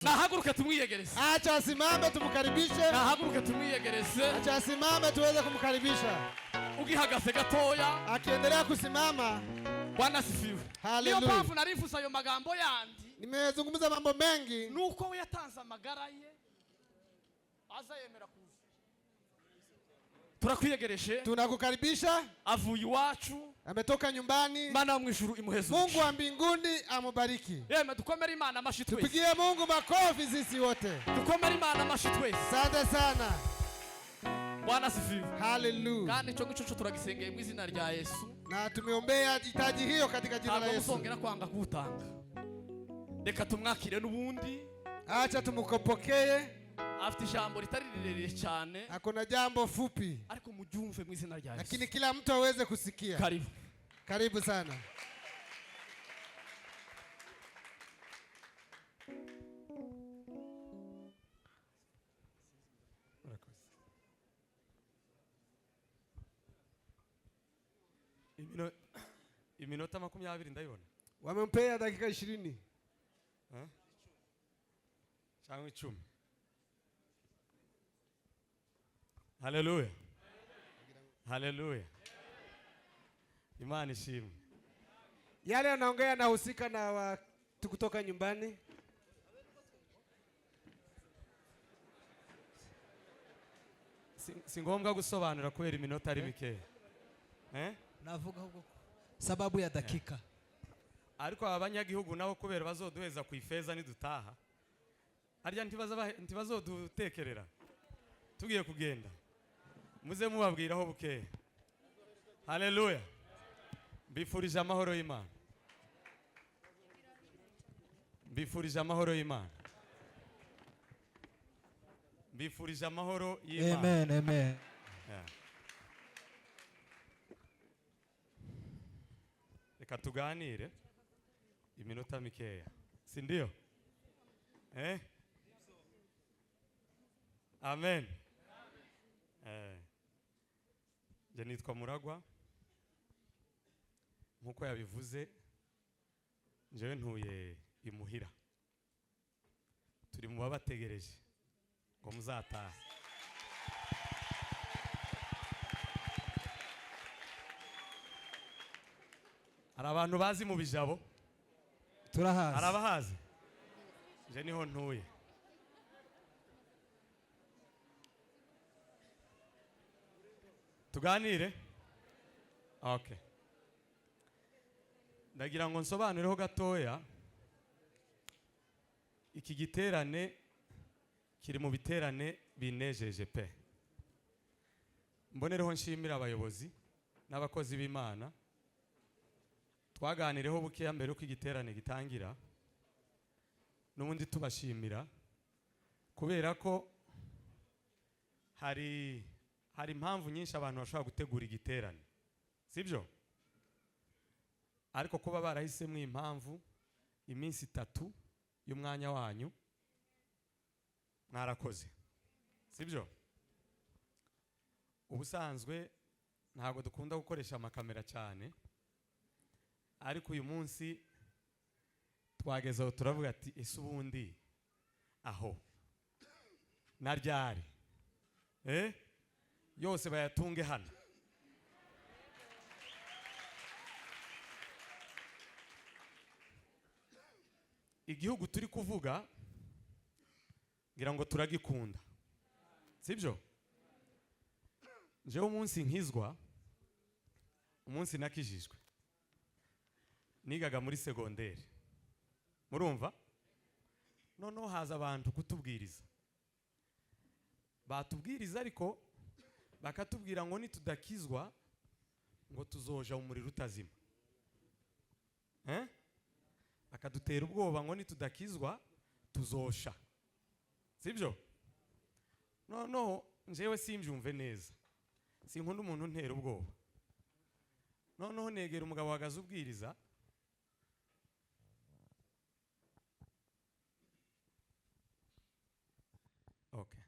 Nahaguruke tumwiyegereze. Acha asimame tumkaribishe. Nahaguruke tumwiyegereze. Acha asimame tuweze kumkaribisha. Ugihagaze gatoya. Akiendelea kusimama. Bwana asifiwe. Niyo Haleluya. mpamvu narifuza ayo magambo yandi. Nimezungumza mambo mengi. Nuko we yatanze amagara ye aza yemera kuza. Turakwiyegereje. Tunakukaribisha. Avuye iwacu. Ametoka nyumbani. Imana yo mu ijuru imuheze Mungu umugisha. wa mbinguni amubariki. Yemwe dukomere Imana amashyi twese. Tupigie Mungu makofi sisi wote. Dukomere Imana amashyi twese. Asante sana. Bwana asifiwe. Haleluya. Kandi icyo ngicyo cyo turagisengeye mu izina rya Yesu. Na tumeombea hitaji hiyo katika jina la Ntabwo Yesu. muzongera kwanga kuwutanga. Reka tumwakire n'ubundi. Acha tumkopokee. Afite ijambo ritari rirerire cyane. Hakuna jambo fupi. Ariko muryumve mu izina rya Yesu. Lakini kila mtu aweze kusikia. Karibu. Karibu sana. Iminota 20 ndayibona. Wamempea dakika 20. Eh? Cyangwa 10. Haleluya. Haleluya. Imana ishimwe. Yale anaongea yanahusika na watu kutoka nyumbani. Si ngombwa gusobanura kubera iminota ari mikeya. Eh? Navuga ahubwo sababu ya dakika. Ariko aba banyagihugu nabo kubera bazoduheza ku ifeza nidutaha. Harya ntibazodutekerera. Tugiye kugenda. Muze mubabwiraho bukeya. Haleluya. Mbifurije amahoro y'Imana. Mbifurije amahoro y'Imana. Mbifurije amahoro y'Imana. Amen, amen. Yeah. Reka tuganire iminota mikeya, si ndio? Eh? Amen. Nje nitwa Muragwa nkuko yabivuze, njewe ntuye imuhira. Turi mu babategereje ngo muzatahe. Hari abantu bazi mu bijabo? Turahazi. Hari abahazi? Nje niho ntuye. Tuganire? Okay. Ndagira ngo nsobanureho gatoya. Iki giterane kiri mu biterane binejeje pe. Mbonereho nshimira abayobozi n'abakozi b'Imana. Twaganireho bukeya mbere uko igiterane gitangira. N'ubundi tubashimira kubera ko hari impamvu nyinshi abantu bashobora gutegura igiterane, sibyo? Ariko kuba barahisemo impamvu iminsi 3 y'umwanya wanyu, mwarakoze, sibyo? Ubusanzwe ntabwo dukunda gukoresha amakamera cyane, ariko uyu munsi twageze aho turavuga ati ese ubundi aho na ryari? Yose bayatunge hano. Igihugu turi kuvuga ngira ngo turagikunda, sibyo? Njewe umunsi nkizwa, umunsi nakijijwe, nigaga muri segonderi, murumva? Noneho haza abantu kutubwiriza, batubwiriza ariko bakatubwira ngo nitudakizwa ngo tuzoja mu muriro utazima. Akadutera ubwoba ngo nitudakizwa tuzosha, sibyo? Noneho njewe simbyumve neza, sinkunda umuntu untera ubwoba. Noneho negera umugabo wagaze ubwiriza, okay,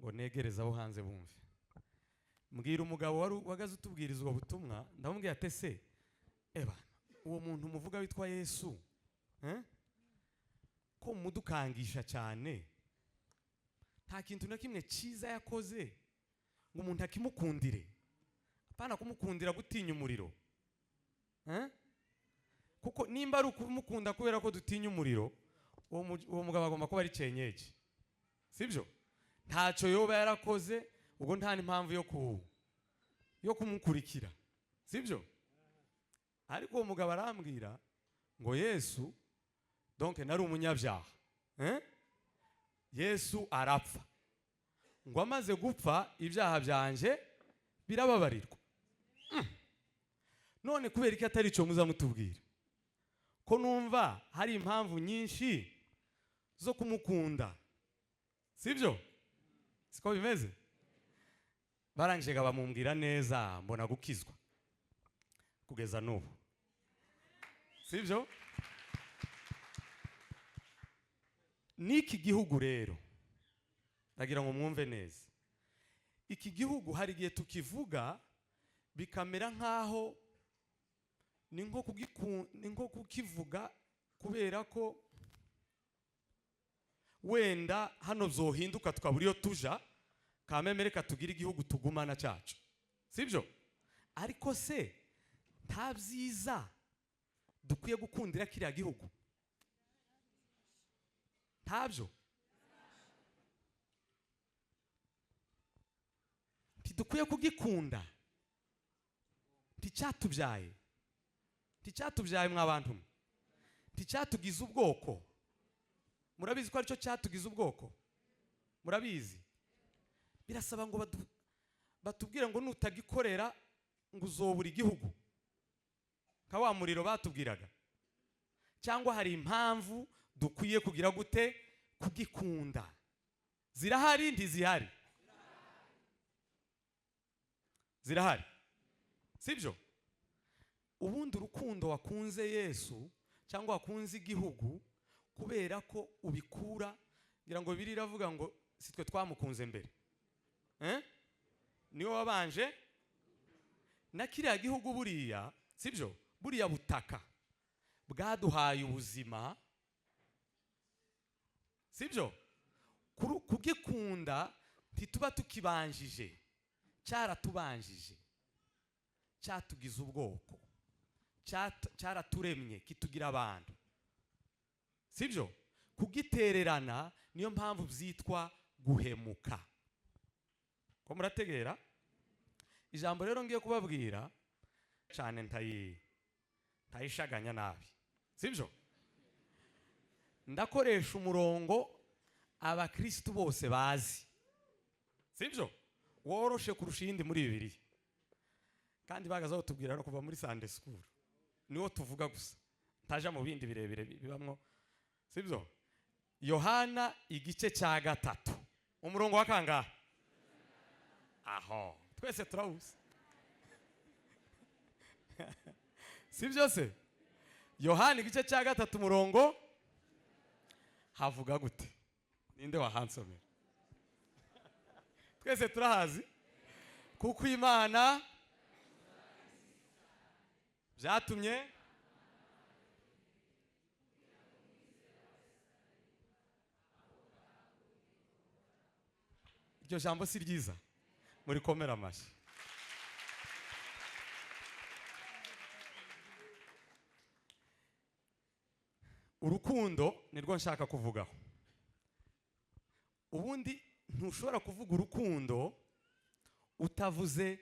ngo negereze abo hanze bumve. Mbwira umugabo wari wagaze utubwiriza ubwo butumwa, ndamubwira ati ese eba uwo muntu muvuga witwa Yesu, Ko mudukangisha cyane, nta kintu na kimwe cyiza yakoze ngo umuntu akimukundire? Apana kumukundira gutinya umuriro, eh? Kuko nimba ari ukumukunda kubera ko dutinya umuriro, uwo mugabo agomba kuba ari cyenyeji, sibyo? Ntacyo yoba yarakoze, ubwo nta n'impamvu yo kumukurikira, sibyo? Ariko uwo mugabo arambwira ngo Yesu, donc nari umunyabyaha, eh? Yesu arapfa, ngo amaze gupfa ibyaha byanje birababarirwa. None kubera iki atari icyo muza mutubwira, ko numva hari impamvu nyinshi zo kumukunda, sibyo? Siko bimeze? Barangije bamumbwira neza, mbona gukizwa kugeza n'ubu, sibyo? N'iki gihugu rero ndagira ngo mwumve neza, iki gihugu hari igihe tukivuga bikamera nk'aho ni nko kukivuga kubera ko wenda hano byohinduka tukabura iyo tuja, kameme reka tugire igihugu tugumana cyacu, sibyo? Ariko se nta byiza dukwiye gukundira kiriya gihugu? Ntabyo. Ntidukwiye kugikunda? Nticyatubyaye? Nticyatubyaye mwa bantu mwe? Nticyatugize ubwoko? Murabizi ko aricyo cyatugize ubwoko? Murabizi? Birasaba ngo batubwire ngo nutagikorera ngo uzobura igihugu, nka wa muriro batubwiraga? Cyangwa hari impamvu dukwiye kugira gute kugikunda? Zirahari? Ntizihari? Zirahari, sibyo? Ubundi urukundo wakunze Yesu cyangwa wakunze igihugu kubera ko ubikura, ngira ngo Bibiliya iravuga ngo si twe twamukunze mbere, eh? Niwe wabanje na kiriya gihugu buriya, sibyo? Buriya butaka bwaduhaye ubuzima, sibyo? Kugikunda ntituba tukibanjije, cyaratubanjije, cyatugize ubwoko, cyaraturemye kitugira abantu, sibyo? Kugitererana niyo mpamvu byitwa guhemuka. Ko murategera ijambo rero ngiye kubabwira cyane, ntayishaganya nabi, sibyo? Ndakoresha umurongo abakristu bose bazi, sibyo? Woroshe kurusha iyindi muri Bibiliya, kandi bagaza batubwira no kuva muri Sunday school, niwo tuvuga gusa, ntaja mu bindi birebire bibamwo, sibyo? Yohana igice cya 3 umurongo wa kangahe? Aho twese turawuzi, sibyo se? Yohana igice cya 3 umurongo havuga gute? Ninde wahansomera? Twese turahazi. Kuko Imana byatumye iryo jambo si ryiza, muri komera amashyi. Urukundo nirwo nshaka kuvugaho. Ubundi ntushobora kuvuga urukundo utavuze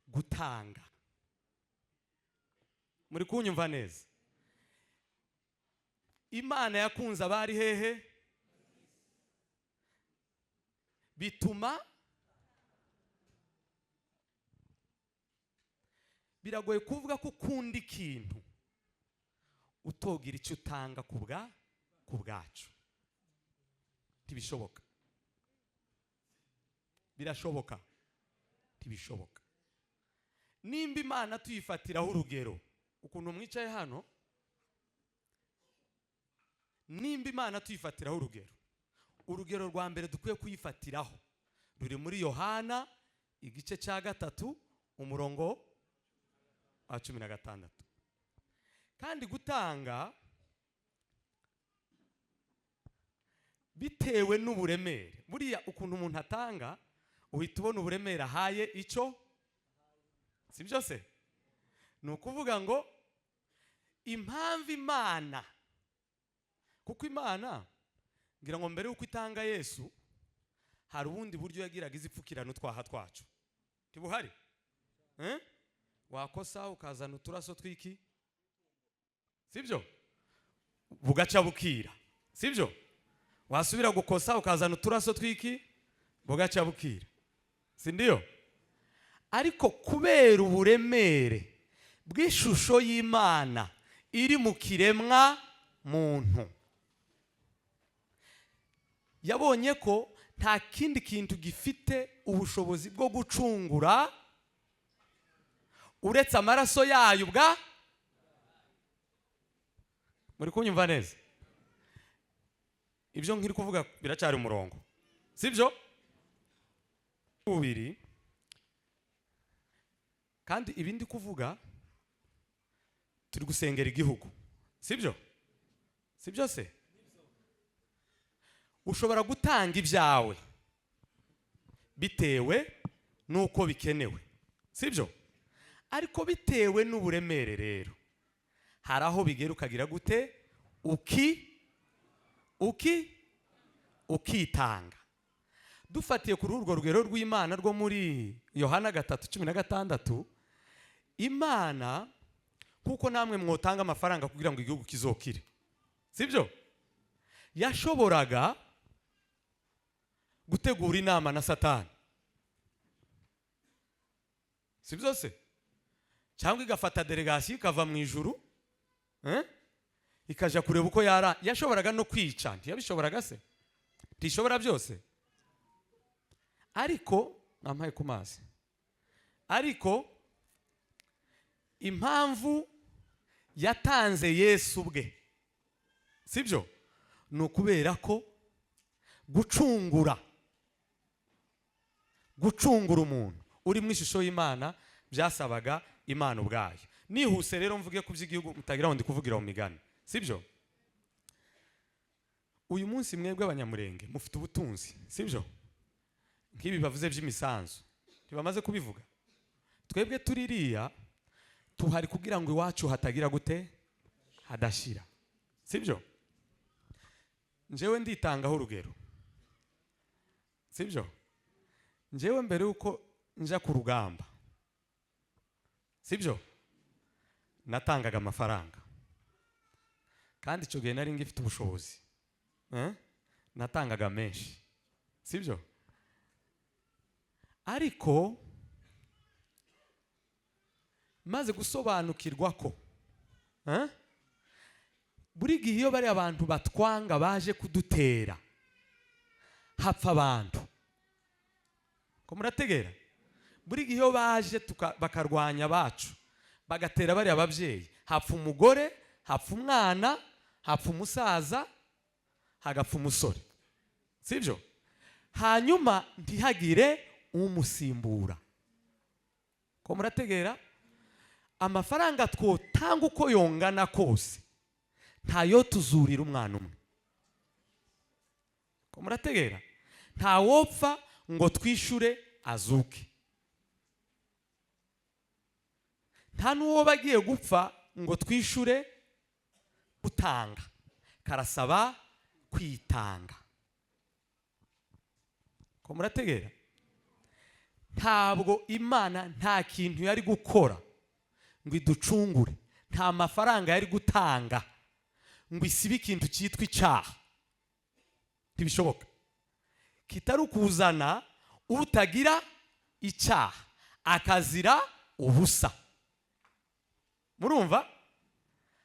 gutanga. Muri kunyumva neza? Imana yakunze abari hehe? Bituma biragoye kuvuga ko ukunda ikintu utogira icyo utanga ku bwacu. Ntibishoboka. Birashoboka? Ntibishoboka. Nimba Imana tuyifatiraho urugero, ukuntu mwicaye hano, nimba Imana tuyifatiraho urugero, urugero rwa mbere dukwiye kuyifatiraho ruri muri Yohana igice cya 3 umurongo wa 16. Kandi gutanga Bitewe n'uburemere, buriya ukuntu umuntu atanga uhita ubona uburemere ahaye icyo, si byo se? Ni ukuvuga ngo impamvu Imana, kuko Imana ngira ngo mbere y'uko itanga Yesu hari ubundi buryo yagiraga izipfukirana utwaha twacu, ntibuhari? Eh? Wakosa ukazana uturaso twiki, sibyo? Bugaca bukira, sibyo? Wasubira gukosa ukazana uturaso twiki, bugaca bukira, si ndio? Ariko kubera uburemere bw'ishusho y'Imana iri mu kiremwa muntu, yabonye ko nta kindi kintu gifite ubushobozi bwo gucungura uretse amaraso yayo ubwa. Muri kunyumva neza? Ibyo nkiri kuvuga biracyari umurongo, sibyo? Bubiri kandi ibindi kuvuga, turi gusengera igihugu, sibyo? Sibyo se? Ushobora gutanga ibyawe bitewe n'uko bikenewe, sibyo? Ariko bitewe n'uburemere rero hari aho bigera ukagira gute? Uki uki ukitanga. Dufatiye kuri urwo rugero rw'Imana rwo muri Yohana 3:16, Imana kuko namwe mwotanga amafaranga kugira ngo igihugu kizokire, sibyo? Yashoboraga gutegura inama na Satani, sibyo se? Cyangwa igafata delegasiyo ikava mu ijuru, eh? Ikaja kureba uko yara. Yashoboraga no kwica, ntiyabishoboraga se? Ntishobora byose? Ariko nampaye ku mazi. Ariko impamvu yatanze Yesu ubwe, sibyo? Ni ukubera ko gucungura umuntu uri mu ishusho y'Imana byasabaga Imana ubwayo. Nihuse rero mvuge ku by'igihugu, mutagira ngo ndi kuvugira mu migani, sibyo? Uyu munsi mwebwe Abanyamurenge mufite ubutunzi, sibyo? Nk'ibi bavuze by'imisanzu, ntibamaze kubivuga? Twebwe tuririya tuhari kugira ngo iwacu hatagira gute? Hadashira, sibyo? Njyewe nditangaho urugero, sibyo? Njyewe mbere yuko nja ku rugamba, sibyo, natangaga amafaranga, kandi icyo gihe nari ngifite ubushobozi, eh? Natangaga menshi, sibyo? Ariko maze gusobanukirwa ko, eh? Buri gihe iyo bari abantu batwanga baje kudutera hapfa abantu, ko murategera? Buri gihe iyo baje bakarwanya abacu, bagatera bariya ababyeyi, hapfa umugore, hapfa umwana, hapfa umusaza, hagapfa umusore, sibyo? Hanyuma ntihagire umusimbura, ko murategera? Amafaranga twotanga uko yongana kose ntayo tuzurira umwana umwe, ko murategera? Ntawopfa ngo twishure azuke, nta n'uwo bagiye gupfa ngo twishure. Gutanga karasaba kwitanga, ko murategera? Ntabwo Imana nta kintu yari gukora ngo iducungure, nta mafaranga yari gutanga ngo isibe ikintu cyitwa icyaha, ntibishoboka, kitari ukuzana utagira icyaha akazira ubusa, murumva?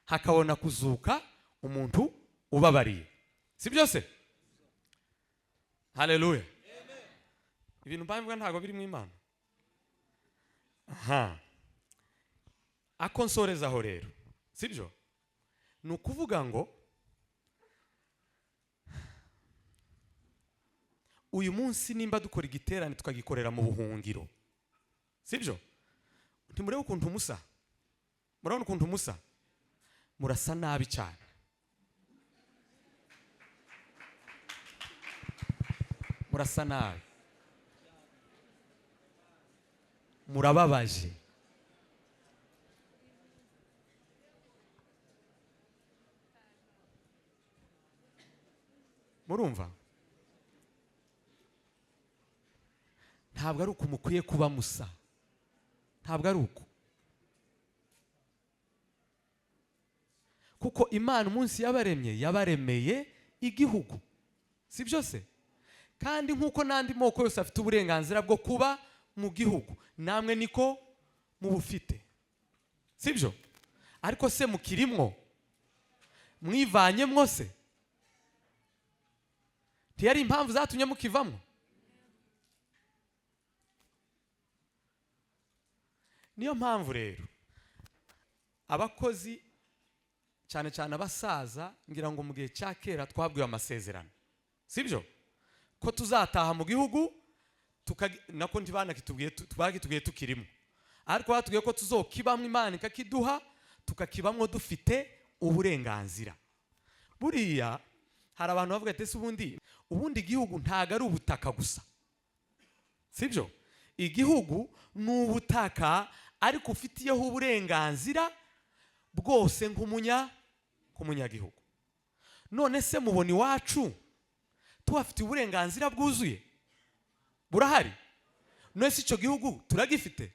Hakabona kuzuka umuntu ubabariye, si byose? Haleluya! Ibintu mbavuga ntabwo biri mu Imana. Aha ako nsorezaho rero, sibyo? Ni ukuvuga ngo uyu munsi nimba dukora igiterane tukagikorera mu buhungiro, sibyo? Ntimurebe ukuntu musa, murabona ukuntu musa, murasa nabi cyane. Murasa nabi, murababaje. Murumva, ntabwo ari uku mukwiye kuba musa, ntabwo ari uku, kuko Imana umunsi yabaremye yabaremeye igihugu, si byose? Kandi nk'uko n'andi moko yose afite uburenganzira bwo kuba mu gihugu, namwe niko mubufite, si byo? Ariko se mukirimwo? Mwivanyemwo se? Ntiyari impamvu zatumye mukivamo? Niyo mpamvu rero abakozi, cyane cyane abasaza, ngira ngo mu gihe cya kera twabwiwe amasezerano, sibyo, ko tuzataha mu gihugu, nako ntibanakitubwiye, bakitubwiye tukirimo, ariko batubwiye ko tuzokibamwo, Imana ikakiduha tukakibamwo dufite uburenganzira. Buriya hari abantu bavuga ati: "Ese ubundi igihugu ntabwo ari ubutaka gusa?" Sibyo? Igihugu ni ubutaka, ariko ufitiyeho uburenganzira bwose nk'umunyagihugu. None se mubona iwacu tuhafitiye uburenganzira bwuzuye? Burahari? None se icyo gihugu turagifite?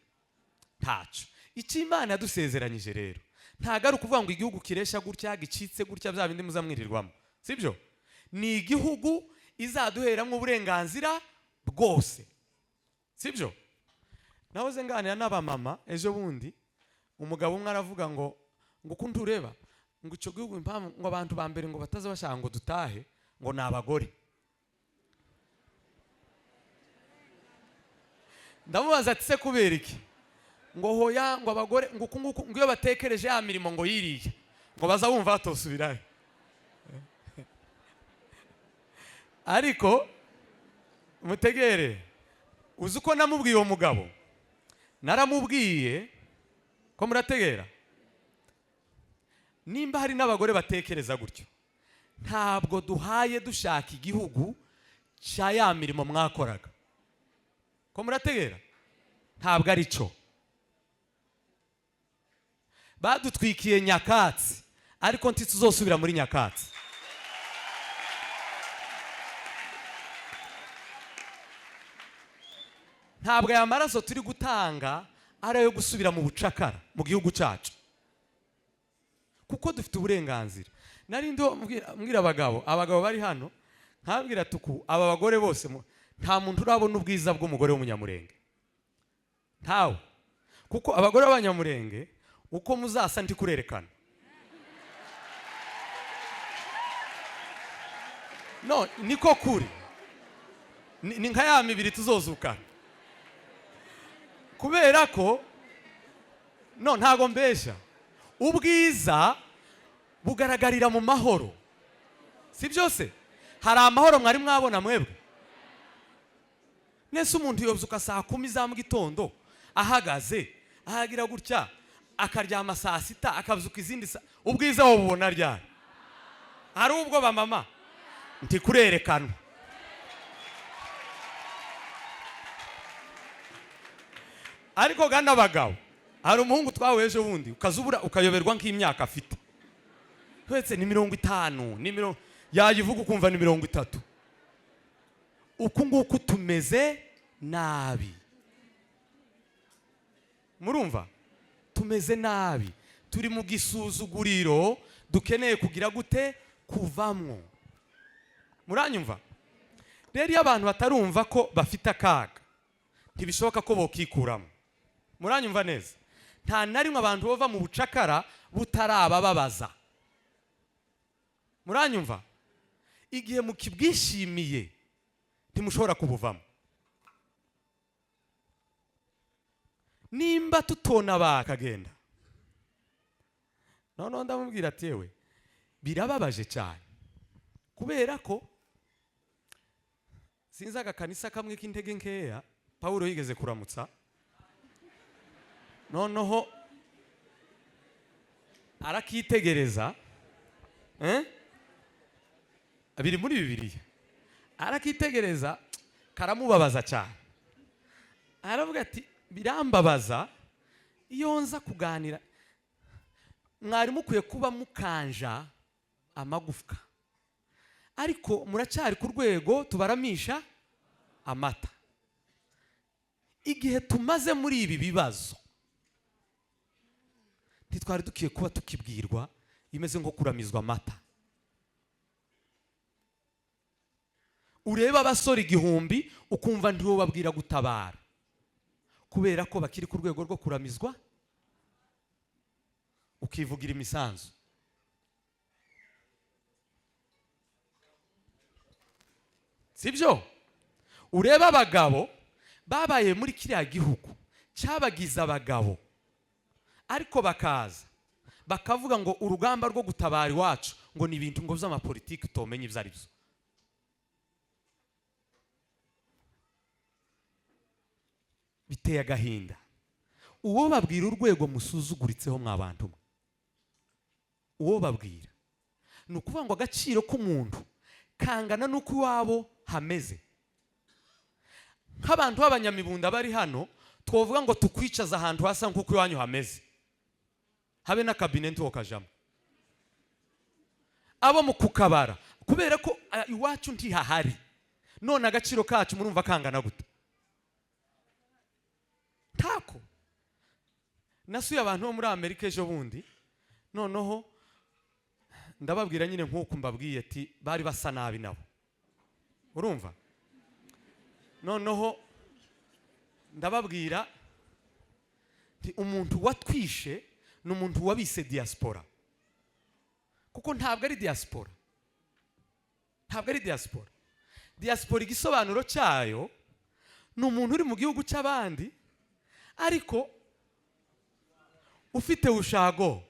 Ntacyo. Icyo Imana yadusezeranyije rero ntabwo ari ukuvuga ngo igihugu kiresha gutya, gicitse gutya, bya bindi muzamwirirwamo, sibyo? Ni igihugu izaduheramo uburenganzira bwose, sibyo? Nahoze nganira n'abamama ejo bundi, umugabo umwe aravuga ngo uko ureba ngo icyo gihugu, impamvu ngo abantu ba mbere ngo bataza bashaka ngo dutahe ngo ni abagore. Ndamubaza ati: "Se kubera iki?" Ngo hoya, ngo abagore ngo uku nguku, ngo iyo batekereje ya mirimo ngo yiriye, ngo baza bumva batosubirayo. Ariko mutegere, uzi uko namubwiye uwo mugabo? Naramubwiye ko murategera, nimba hari n'abagore batekereza gutyo, ntabwo duhaye dushaka igihugu cya ya mirimo mwakoraga. Ko murategera? Ntabwo ari cyo. Badutwikiye nyakatsi, ariko ntituzosubira muri nyakatsi. Ntabwo aya maraso turi gutanga ari ayo gusubira mu bucakara mu gihugu cyacu, kuko dufite uburenganzira. Nari ndiho mbwira abagabo bari hano, nkabwira tuku aba bagore bose, nta muntu urabona ubwiza bw'umugore w'umunyamurenge, ntawe. Kuko abagore b'abanyamurenge uko muzasa ntikurerekana. No niko kuri, ni nka ya mibiri tuzozukana, kubera ko no ntago mbesha, ubwiza bugaragarira mu mahoro, si byose? Hari amahoro mwari mwabona mwebwe? Nese umuntu yobyuka saa 10 za mu gitondo ahagaze ahagira gutya, akaryama saa 6, akabyuka izindi, ubwiza wabubona ryari? Hari ubwo bamama ntikurerekanwa. Ariko gana abagabo, hari umuhungu twahuye ejo bundi, ukazubura ukayoberwa nk'imyaka afite, wetse ni 50, ni mirongo yayivuga ukumva ni 30. Uku nguku tumeze nabi, murumva? Tumeze nabi, turi mu gisuzuguriro dukeneye kugira gute? Kuvamwo. Muranyumva? Rero iyo abantu batarumva ko bafite akaga, ntibishoboka ko bokikuramo. Muranyumva neza? Nta na rimwe abantu bava mu bucakara butarabababaza. Muranyumva? Igihe mukibwishimiye ntimushobora kubuvamo. Nimba tutona bakagenda, noneho ndamubwira ati: "Yewe, birababaje cyane," kubera ko sinzi agakanisa kamwe k'intege nkeya Pawulo yigeze kuramutsa, noneho arakitegereza, eh? Biri muri Bibiliya, arakitegereza. Karamubabaza cyane. Aravuga ati birambabaza iyo nza kuganira, mwari mukwiye kuba mukanja amagufwa, ariko muracyari ku rwego tubaramisha amata. Igihe tumaze muri ibi bibazo ntitwari dukwiye kuba tukibwirwa imeze nko kuramizwa amata. Ureba abasore 1000 ukumva ntiwobabwira gutabara kubera ko bakiri ku rwego rwo kuramizwa, ukivugira imisanzu. Sibyo? Ureba abagabo babaye muri kiriya gihugu cyabagize abagabo, ariko bakaza bakavuga ngo urugamba rwo gutabara iwacu ngo ni ibintu ngo by'amapolitiki utomenya ibyo ari byo. Biteye agahinda. Uwo babwira urwego musuzuguritseho mwa bantu mwe, uwo babwira ni ukuvuga ngo agaciro k'umuntu kangana n'uko iwabo hameze. Nk'abantu b'abanyamibunda bari hano twovuga ngo tukwicaza ahantu hasa nk'uko iwanyu hameze, habe na kabine ntiwokajamo. Abo mu kukabara kubera ko iwacu ntihahari, none agaciro kacu murumva kangana gute? Ntako. Nasuye abantu bo muri Amerika ejo bundi, noneho ndababwira nyine nk'uko mbabwiye ati bari basa nabi nabo, urumva? Noneho ndababwira nti umuntu watwishe ni umuntu wabise diaspora, kuko ntabwo ari diaspora, ntabwo ari diaspora. Diaspora igisobanuro cyayo ni umuntu uri mu gihugu cy'abandi ariko ufite ushago.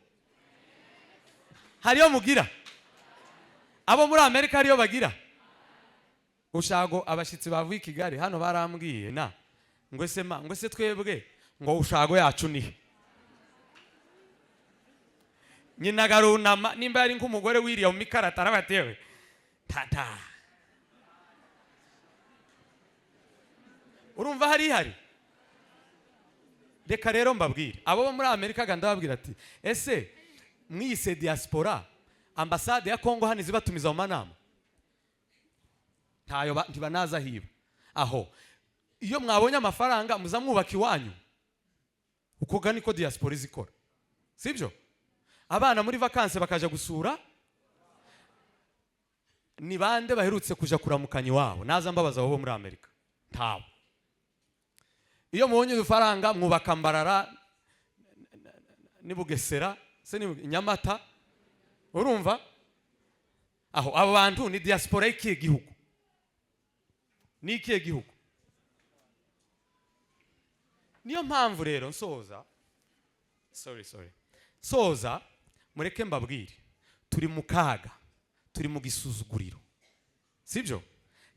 Hariyo mugira abo muri Amerika, hariyo bagira ushago. Abashyitsi bavuye i Kigali hano barambwiye na ngo ese ma, ngo ese twebwe ngo ushago yacu ni nyina garunama, nimba yari nk'umugore wiriya mu mikarata arabatewe tata. Urumva hari hari. Reka rero mbabwire abo bo muri Amerika, ndababwira ati ese mwise diaspora, ambasade ya Kongo hano izibatumiza mu manama? Ntayo, ntibanaza hiba. Aho iyo mwabonye amafaranga muza mwubaka iwanyu, uko niko diaspora izikora, sibyo? Abana muri vacances bakaja gusura, ni bande baherutse kuja kuramukanya iwabo? Naza mbabaza abo muri Amerika, ntawe. Iyo mubonye udufaranga mwubaka Mbarara ni Bugesera se ni Nyamata, urumva? Aho abo bantu ni diaspora y'ikihe gihugu? Ni ikihe gihugu? Niyo mpamvu rero nsoza, sorry soza, mureke mbabwire, turi mu kaga, turi mu gisuzuguriro, sibyo?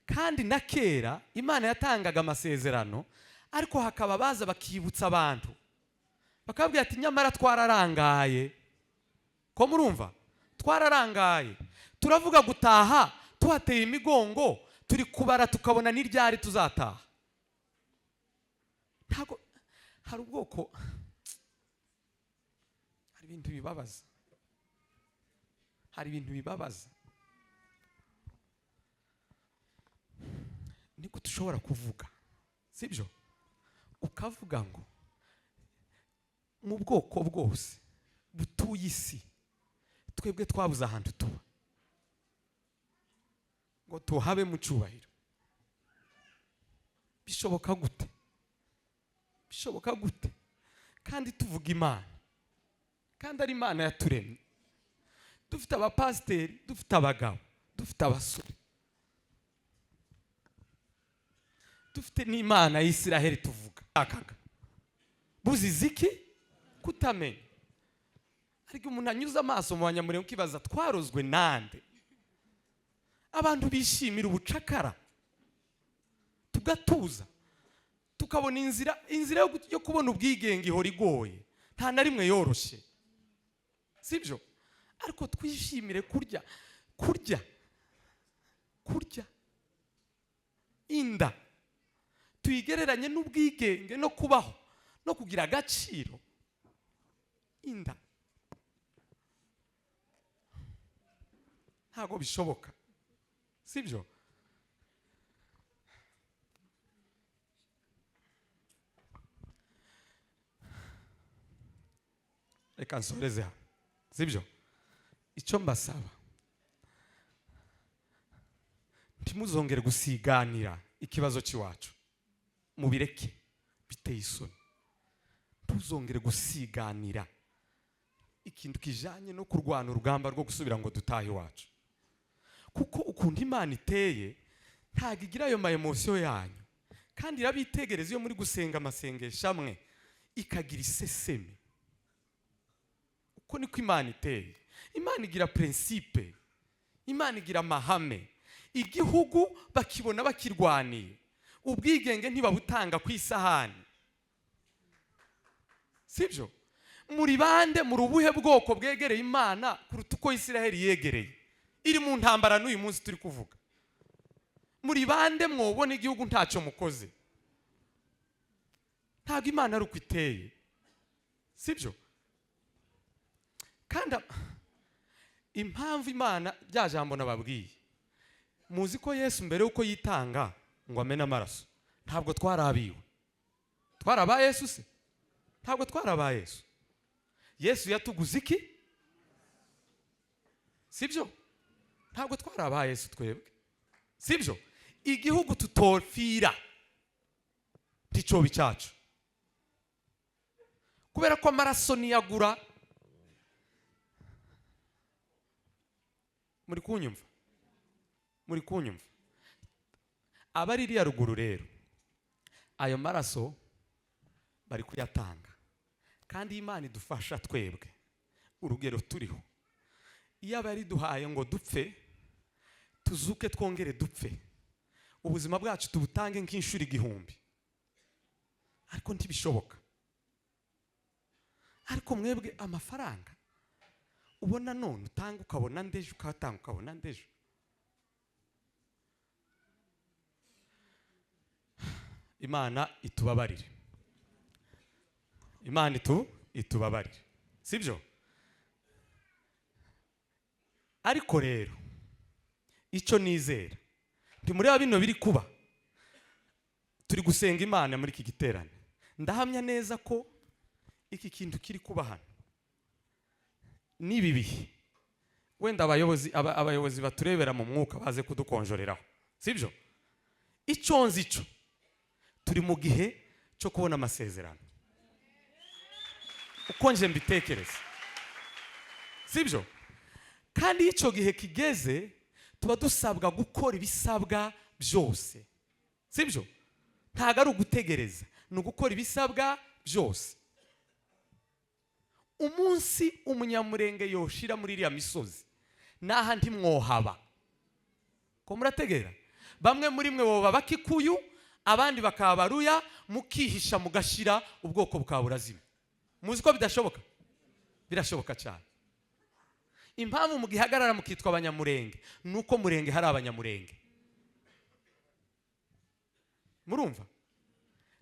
Kandi na kera Imana yatangaga amasezerano, ariko hakaba baza bakibutsa abantu bakabwira ati nyamara twararangaye. Ko murumva? Twararangaye, turavuga gutaha tuhateye imigongo, turi kubara tukabona n'iryari tuzataha. Ntago hari ubwoko, hari ibintu bibabaza, hari ibintu bibabaza. Niko tushobora kuvuga, sibyo? Ukavuga ngo mu bwoko bwose butuye isi twebwe twabuze ahantu tuba ngo tuhabe mu cyubahiro. Bishoboka gute? Bishoboka gute kandi tuvuga Imana, kandi ari Imana yaturemye, dufite abapasiteri, dufite abagabo, dufite abasore, dufite n'Imana y'Isiraheli tuvuga akaga buzize iki? Kutamenya. Ariko umuntu anyuze amaso mu banyamurenge ukibaza twarozwe nande? Abantu bishimira ubucakara, tugatuza, tukabona inzira yo kubona ubwigenge ihora igoye, nta na rimwe yoroshye, sibyo? Ariko twishimire kurya, kurya, kurya inda. Tuyigereranye n'ubwigenge no kubaho no kugira agaciro. Inda ntabwo bishoboka, sibyo? Reka nsoreze hano, sibyo? Icyo mbasaba, ntimuzongere gusiganira ikibazo cy'iwacu, mubireke, biteye isoni. Ntuzongere gusiganira ikintu kijanye no kurwana urugamba rwo gusubira ngo dutahe iwacu, kuko ukuntu Imana iteye ntabwo igira ayo ma émotions yanyu, kandi irabitegereza iyo muri gusenga amasengesho amwe ikagira iseseme. Uko niko Imana iteye. Imana igira principe, Imana igira amahame. Igihugu bakibona bakirwaniye, ubwigenge ntibabutanga ku isahani, sibyo? Muri bande, muri ubuhe bwoko bwegereye Imana kuruta uko Isiraheli yegereye, iri mu ntambara n'uyu munsi turi kuvuga? Muri bande mwobona igihugu ntacyo mukoze? Ntabwo Imana ari uko iteye, sibyo? Kandi impamvu Imana, rya jambo nababwiye, muzi ko Yesu mbere y'uko yitanga ngo amene amaraso, ntabwo twarabiwe. Twari aba Yesu se? Ntabwo twari aba Yesu. Yesu yatuguze iki? Sibyo? Ntabwo twari aba Yesu twebwe, sibyo? Igihugu tutofira nticoba icyacu, kubera ko amaraso niyagura. Muri kunyumva? Muri kunyumva? Abari iriya ruguru rero, ayo maraso bari kuyatanga, kandi Imana idufasha twebwe urugero turiho. Iyo aba yariduhaye ngo dupfe tuzuke twongere dupfe, ubuzima bwacu tubutange nk'inshuro 1000, ariko ntibishoboka. Ariko mwebwe amafaranga ubona none utanga ukabona ndejo, ukatanga ukabona ndejo. Imana itubabarire, Imana itubabarire, sibyo? Ariko rero icyo nizera, ntimureba bino biri kuba, turi gusenga Imana muri iki giterane, ndahamya neza ko iki kintu kiri kuba hano n'ibi bihe, wenda abayobozi baturebera mu mwuka baze kudukonjoreraho, sibyo? Icyo nzi cyo, turi mu gihe cyo kubona amasezerano, uko nje mbitekereza, sibyo? Kandi icyo gihe kigeze tuba dusabwa gukora ibisabwa byose, sibyo? Ntabwo ari ugutegereza, ni ugukora ibisabwa byose. Umunsi umunyamurenge yoshira muri iriya misozi, naha ntimwohaba. Ko murategera? Bamwe muri mwe boba bakikuyu, abandi bakabaruya, mukihisha mugashira, ubwoko bukaba burazima. Muzi ko bidashoboka? Birashoboka cyane. Impamvu mugihagarara mukitwa abanyamurenge nuko murenge hari abanyamurenge. Murumva?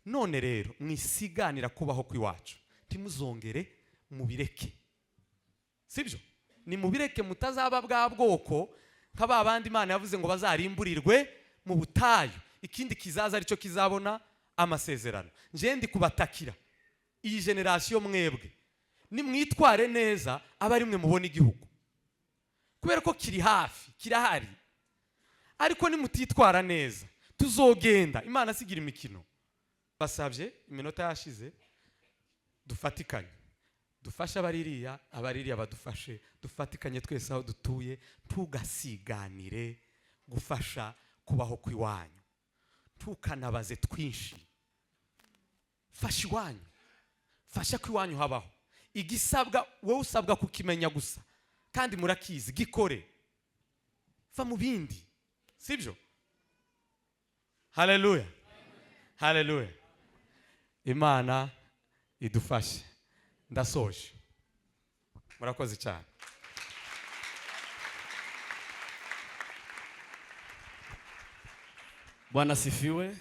None rero mwisiganira kubaho kw'iwacu, ntimuzongere, mubireke, sibyo? Ni mubireke, mutazaba bwa bwoko nka ba bandi Imana yavuze ngo bazarimburirwe mu butayu, ikindi kizaza aricyo kizabona amasezerano. Nje ndi kubatakira iyi génération, mwebwe nimwitware neza aba ari mwe mubona igihugu, kubera ko kiri hafi, kirahari. Ariko nimutitwara neza tuzogenda. Imana sigira imikino. Basabye, iminota yashize, dufatikanye, dufashe abaririya, abaririya badufashe, dufatikanye twese aho dutuye. Ntugasiganire gufasha kubaho kw'iwanyu, ntukanabaze twinshi. Fasha iwanyu, fasha ko iwanyu habaho. Igisabwa wowe usabwa kukimenya gusa, kandi murakizi, gikore, va mu bindi, sibyo? Haleluya, haleluya. Imana idufashe. Ndasoje, murakoze cyane. Bwana sifiwe.